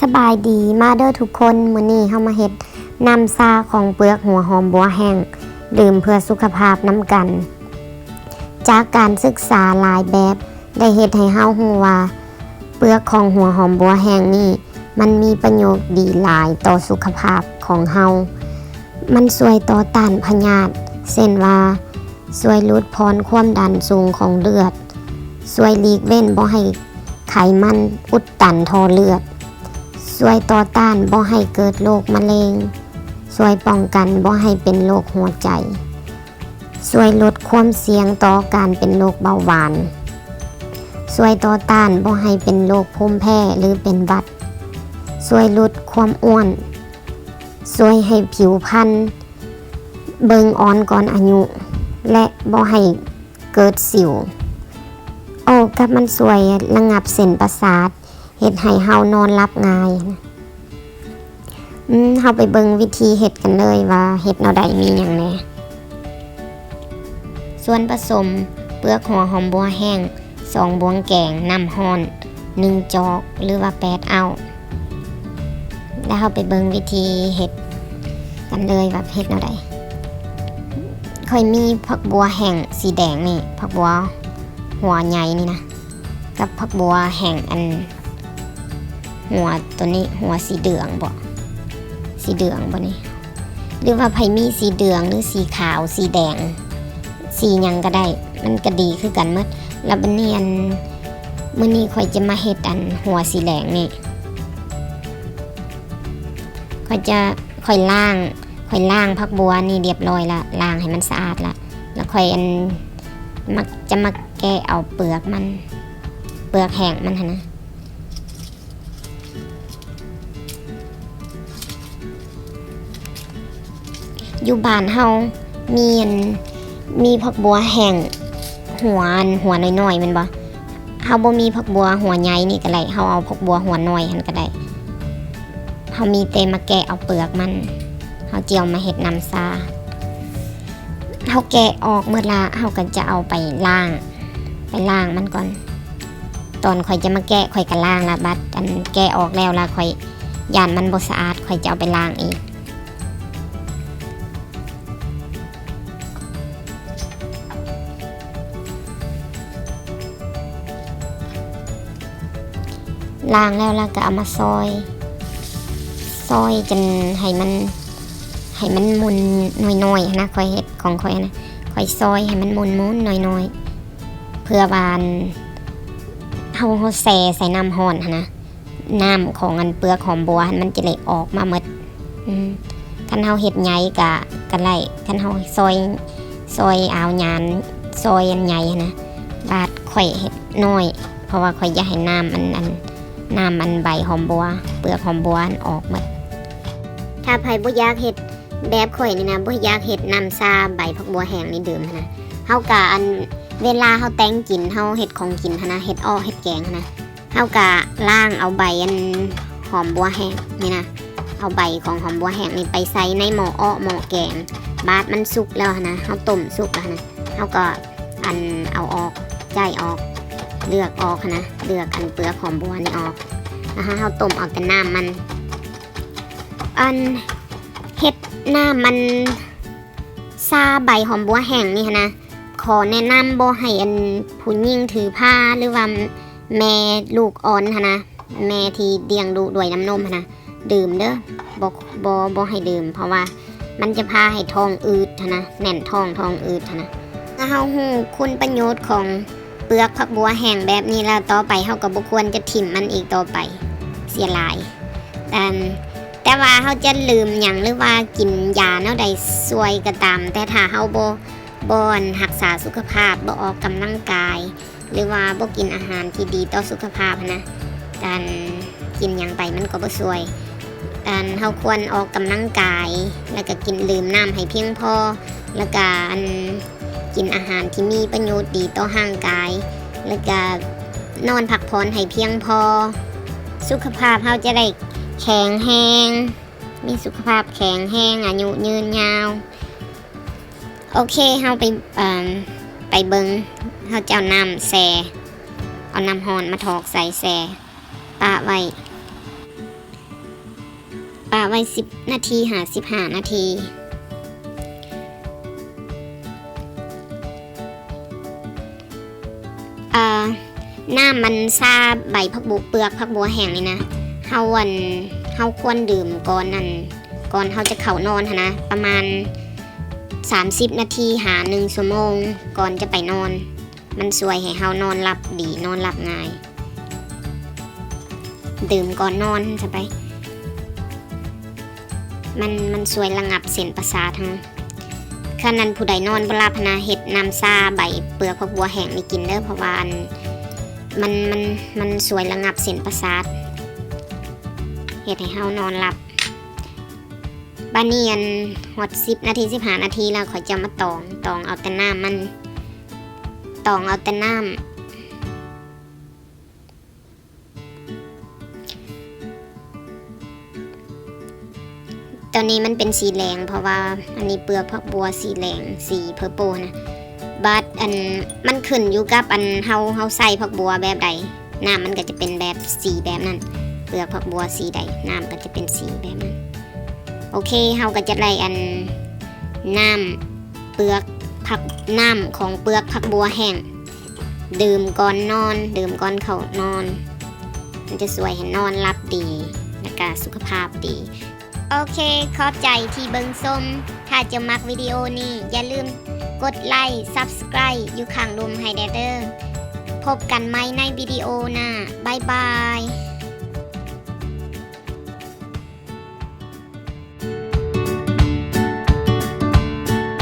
ສະບາຍດີ ມາເດີທຸກຄົນ, ມື້ນີ້ເຮົາມາເຮັດນ້ຳຊາຂອງເປືອກຫົວຫອມບົວແຫ້ງ ດື່ມເພື່ອສຸຂະພາບນຳກັນ. ຈາກການສຶກສາຫຼາຍແບບ ໄດ້ເຮັດໃຫ້ເຮົາຮູ້ວ່າ ເປືອກຂອງຫົວຫອມບົວແຫ້ງນີ້ ມັນມີປະໂຫຍດດີຫຼາຍຕໍ່ສຸຂະພາບຂອງເຮົາ. ມັນຊ່ວຍຕໍ່ຕ້ານພະຍາດ ເຊັ່ນວ່າ ຊ່ວຍຫຼຸດຜ່ອນຄວາມດັນສູງຂອງເລືອດ, ຊ່ວຍຫຼີກເວັ້ນບໍ່ໃຫ້ໄຂມັນອຸດຕັນທໍ່ເລືອດ, ຊ່ວຍຕໍ່ຕ້ານບໍ່ໃຫ້ເກີດໂລກມະເລັງ, ຊ່ວຍປ້ອງກັນບໍ່ໃຫ້ເປັນໂລກຫົວໃຈ, ຊ່ວຍຫຼຸດຄວາມສ່ຽງຕໍ່ການເປັນໂລກເບົາຫວານ, ຊ່ວຍຕໍ່ຕ້ານບໍ່ໃຫ້ເປັນໂລກພູມແພ້ ຫຼື ເປັນຫວັດ, ຊ່ວຍຫຼຸດຄວາມອ້ວນ, ຊ່ວຍໃຫ້ຜິວພັນເບິ່ງອ່ອນກ່ອນອາຍຸ ແລະ ບໍ່ໃຫ້ເກີດສິວ. ໂອ້ ກັບມັນຊ່ວຍລະງັບເສັ້ນປະສາດ ເຮັດໃຫ້ເຮົານອນຫຼັບງ່າຍ. ອືມ ເຮົາໄປເບິ່ງວິທີເຮັດກັນເລີຍວ່າເຮັດແນວໃດ ມີຫຍັງແດ່. ສ່ວນປະສົມ: ເປືອກຫົວຫອມບົວແຫ້ງ ສອງບ່ວງແກງ, ນ້ຳຮ້ອນ ໜຶ່ງຈອກ ຫຼືວ່າ ແປດເອົ້າ. ແລ້ວເຮົາໄປເບິ່ງວິທີເຮັດກັນເລີຍວ່າເຮັດແນວໃດ. ຂ້ອຍມີຜັກບົວແຫ້ງສີແດງນີ້, ຜັກບົວຫົວໃຫຍ່ນີ້ນະ, ກັບຜັກບົວແຫ້ງອັນ ຫົວໂຕນີ້ ຫົວສີເດືອງບໍ? ສີເດືອງບໍນີ້? ຫຼືວ່າໃຜມີສີເດືອງ ຫຼື ສີຂາວ ສີແດງ ສີຫຍັງກະໄດ້ ມັນກະດີຄືກັນໝົດ. ແລ້ວບາດນີ້ ອັນ ມື້ນີ້ຂ້ອຍຈະມາເຮັດອັນຫົວສີແດງນີ້. ຂ້ອຍຈະ ຂ້ອຍລ້າງ ຂ້ອຍລ້າງຜັກບົວນີ້ລຽບລ້ອຍລະ, ລ້າງໃຫ້ມັນສະອາດລະ ແລ້ວຂ້ອຍ ອັນ ມັກ ຈະມາແກະເອົາເປືອກມັນ ເປືອກແຫ້ງມັນຫັ້ນນະ. ຢູ່ບ້ານເຮົາມີອັນ ມີຜັກບົວແຫ້ງ ຫົວອັນ ຫົວນ້ອຍໆ ແມ່ນບໍ່? ເຮົາບໍ່ມີຜັກບົວຫົວໃຫຍ່ນີ້ກະໄດ້, ເຮົາເອົາຜັກບົວຫົວນ້ອຍຫັ້ນກະໄດ້. ເຮົາມີແຕ່ມາແກະເອົາເປືອກມັນ, ເຮົາຈະເອົາມາເຮັດນ້ຳຊາ. ເຮົາແກະອອກໝົດລະ ເຮົາກະຈະເອົາໄປລ້າງ ໄປລ້າງມັນກ່ອນ. ຕອນຂ້ອຍຈະມາແກະ ຂ້ອຍກະລ້າງລະ, ບາດອັນແກະອອກແລ້ວລະ ຂ້ອຍຢ້ານມັນບໍ່ສະອາດ ຂ້ອຍຈະເອົາໄປລ້າງອີກ. ລ້າງແລ້ວລະກະເອົາມາຊອຍ ຊອຍຈົນໃຫ້ມັນ ໃຫ້ມັນໝຸ່ນນ້ອຍໆຫັ້ນນະ. ຂ້ອຍເຮັດຂອງຂ້ອຍຫັ້ນນະ ຂ້ອຍຊອຍໃຫ້ມັນໝຸ່ນໆນ້ອຍໆ ເພື່ອວ່າອັນ ເຮົາ ເຮົາແຊ່ໃສ່ນ້ຳຮ້ອນຫັ້ນນະ ນ້ຳຂອງອັນເປືອກຫອມບົວຫັ້ນມັນຈະໄດ້ອອກມາໝົດ. ອືມ ຄັນເຮົາເຮັດໃຫຍ່ກະ ກະໄດ້ ຄັນເຮົາຊອຍ ຊອຍເອົາຫຍານ ຊອຍອັນໃຫຍ່ຫັ້ນນະ. ບາດຂ້ອຍເຮັດນ້ອຍ ເພາະວ່າຂ້ອຍຢາກໃຫ້ນ້ຳອັນ ອັນ ນ້ຳອັນໃບຫອມບົວ ເປືອກຫອມບົວຫັ້ນອອກໝົດ. ຖ້າໃຜບໍ່ຢາກເຮັດແບບຂ້ອຍນີ້ນະ ບໍ່ຢາກເຮັດນ້ຳຊາໃບຜັກບົວແຫ້ງນີ້ດື່ມຫັ້ນນະ ເຮົາກະອັນ ເວລາເຮົາແຕ່ງກິນ ເຮົາເຮັດຂອງກິນຫັ້ນນະ ເຮັດເອາະເຮັດແກງຫັ້ນນະ ເຮົາກະລ້າງເອົາໃບອັນຫອມບົວແຫ້ງນີ້ນະ ເອົາໃບຂອງຫອມບົວແຫ້ງນີ້ໄປໃສ່ໃນໝໍ້ເອາະໝໍ້ແກງ. ບາດມັນສຸກແລ້ວຫັ້ນນະ ເຮົາຕົ້ມສຸກແລ້ວຫັ້ນນະ ເຮົາກະອັນເອົາອອກ ຈ່າຍອອກ ເລືອກອອກຫັ້ນນະ ເລືອກອັນເປືອກຫອມບົວນີ້ອອກ ແລ້ວເຮົາ ເຮົາຕົ້ມເອົາແຕ່ນ້ຳມັນ. ອັນເຮັດນ້ຳມັນ ຊາໃບຫອມບົວແຫ້ງນີ້ຫັ້ນນະ ຂໍແນະນຳບໍ່ໃຫ້ອັນຜູ້ຍິງຖືພາ ຫຼືວ່າແມ່ລູກອ່ອນຫັ້ນນະ ແມ່ທີ່ລ້ຽງລູກດ້ວຍນ້ຳນົມຫັ້ນນະ ດື່ມເດີ ບໍ່ ບໍ່ ບໍ່ໃຫ້ດື່ມ ເພາະວ່າມັນຈະພາໃຫ້ທ້ອງອືດຫັ້ນນະ ແໜ້ນທ້ອງ ທ້ອງອືດຫັ້ນນະ. ເມື່ອເຮົາຮູ້ຄຸນປະໂຫຍດຂອງເປືອກຜັກບົວແຫ້ງແບບນີ້ແລ້ວ ຕໍ່ໄປເຮົາກະບໍ່ຄວນຈະຖິ້ມມັນອີກຕໍ່ໄປ ເສຍຫຼາຍ. ແຕ່ ແຕ່ວ່າເຮົາຈະດື່ມຫຍັງ ຫຼືວ່າກິນຢາແນວໃດຊ່ວຍກະຕາມ ແຕ່ຖ້າເຮົາບໍ່ ບໍ່ ອັນ ຮັກສາສຸຂະພາບ ບໍ່ອອກກຳລັງກາຍ ຫຼືວ່າບໍ່ກິນອາຫານທີ່ດີຕໍ່ສຸຂະພາບຫັ້ນນະ ການກິນຫຍັງໄປມັນກະບໍ່ຊ່ວຍ. ອັນ ເຮົາຄວນອອກກຳລັງກາຍ ແລ້ວກະກິນ ດື່ມນ້ຳໃຫ້ພຽງພໍ ແລ້ວກະ ອັນ ກິນອາຫານທີ່ມີປະໂຫຍດດີຕໍ່ຮ່າງກາຍ ແລ້ວກະນອນພັກຜ່ອນໃຫ້ພຽງພໍ ສຸຂະພາບເຮົາຈະໄດ້ແຂງແຮງ ມີສຸຂະພາບແຂງແຮງ ອາຍຸຍືນຍາວ. ໂອເຄ ເຮົາໄປ ເອີ່ມ ໄປເບິ່ງ ເຮົາຈະເອົານ້ຳແຊ່ ເອົານ້ຳຮ້ອນມາຖອກໃສ່ແຊ່ ປະໄວ້. ປະໄວ້ສິບນາທີຫາສິບຫ້ານາທີ. ເອີ ນ້ຳມັນຊາໃບຜັກບົວ ເປືອກຜັກບົວແຫ້ງນີ້ນະ ເຮົາ ອັນ ເຮົາຄວນດື່ມກ່ອນ ອັນ ກ່ອນເຮົາຈະເຂົ້ານອນຫັ້ນນະ ປະມານສາມສິບນາທີຫາໜຶ່ງຊົ່ວໂມງ ກ່ອນຈະໄປນອນ. ມັນຊ່ວຍໃຫ້ເຮົານອນຫຼັບດີ ນອນຫຼັບງ່າຍ. ດື່ມກ່ອນນອນຊະໄປ. ມັນ ມັນຊ່ວຍລະງັບເສັ້ນປະສາດເຮົາ. ຄັນອັນຜູ້ໃດນອນບໍ່ຫຼັບຫັ້ນນະ ເຮັດນ້ຳຊາໃບເປືອກຜັກບົວແຫ້ງນີ້ກິນເດີ້ ເພາະວ່າອັນ ມັນ ມັນ ມັນຊ່ວຍລະງັບເສັ້ນປະສາດ ເຮັດໃຫ້ເຮົານອນຫຼັບ. ບາດນີ້ອັນ ຮອດສິບນາທີ ສິບຫ້ານາທີແລ້ວ ຂ້ອຍຈະມາຕອງ ຕອງເອົາແຕ່ນ້ຳມັນ ຕອງເອົາແຕ່ນ້ຳ. ຕອນນີ້ມັນເປັນສີແດງ ເພາະວ່າອັນນີ້ເປືອກຜັກບົວສີແດງ ສີເພີເປິ້ນນະ. ບາດອັນ ມັນຂຶ້ນຢູ່ກັບອັນ ເຮົາ ເຮົາໃສ່ຜັກບົວແບບໃດ ນ້ຳມັນກໍຈະເປັນແບບ ສີແບບນັ້ນ. ເປືອກຜັກບົວສີໃດ ນ້ຳກໍຈະເປັນສີແບບນັ້ນ. ໂອເຄ ເຮົາກໍຈະໄດ້ອັນ ນ້ຳເປືອກຜັກ ນ້ຳຂອງເປືອກຜັກບົວແຫ້ງ. ດື່ມກ່ອນນອນ ດື່ມກ່ອນເຂົ້ານອນ ມັນຈະຊ່ວຍໃຫ້ນອນຫຼັບດີ ແລະກະສຸຂະພາບດີ. ໂອເຄ ຂອບໃຈທີ່ເບິ່ງຊົມ. ຖ້າເຈົ້າມັກວິດີໂອນີ້ ຢ່າລືມກົດໄລ ຊັບສະໄຄຣບ໌ ຢູ່ຂ້າງລຸ່ມໃຫ້ແດ່ເດີ້. ພົບກັນໃໝ່ໃນວິດີໂອໜ້າ. ບາຍບາຍ.